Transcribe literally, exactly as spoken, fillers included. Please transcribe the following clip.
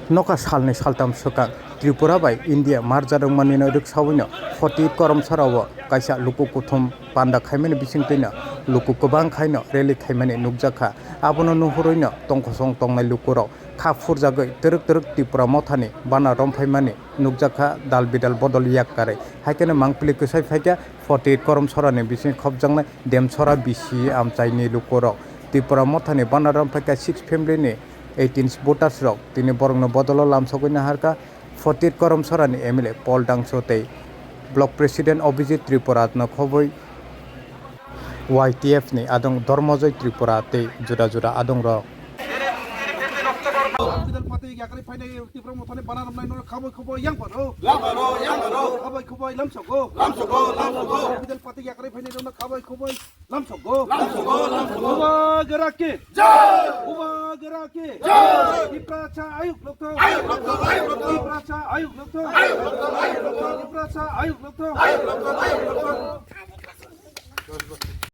Nokha salni saltam swkang Tripura bai India merger wngmani no rwksawi no forty eight Koromsora o kaisa luku kuthum panda khaimani bisingtwi no luku kwbang khai no rally khaimani nukjakha. Abono nuhurwi no tongkhosong tongnai lukurok kha phurjagwi twrwk twrwk Tipra Mothani bana romphaimani nukjakha, dal bidal bodol yak karwi. Haikhe no mangpili kwsai phaikha forty eight Koromsora ni bising khopjaknai Demsora bisi amchaini lukurok. Tipra Mothani bana romphaikha six family ni eighteen voters rok, tini borokno bodolo lamsogwi naharkha forty eight Koromsora ni M L A Paul Dangso tei Block President Abhijit Tripura no khobwi Y T F ni adong Dharmojoy Tripura tei juda juda adong rok. Bidal pati yakari phainai Tipra Mothani bana romnai no khabai khubai yang phano. Yang phano, yang phano. Khabai khubai lamsogo. Lamsogo, lamsogo. Bidal pati yakari phainai no khabai khubai lamsogo. Lamsogo, lamsogo. Bubagra ki. Jai. Bubagra ki. Jai. Tiprasa ayuk lokthok. Ayuk lokthok, ayuk lokthok. Tiprasa ayuk lokthok. Ayuk lokthok, ayuk lokthok. Tiprasa ayuk lokthok. Ayuk lokthok, ayuk lokthok.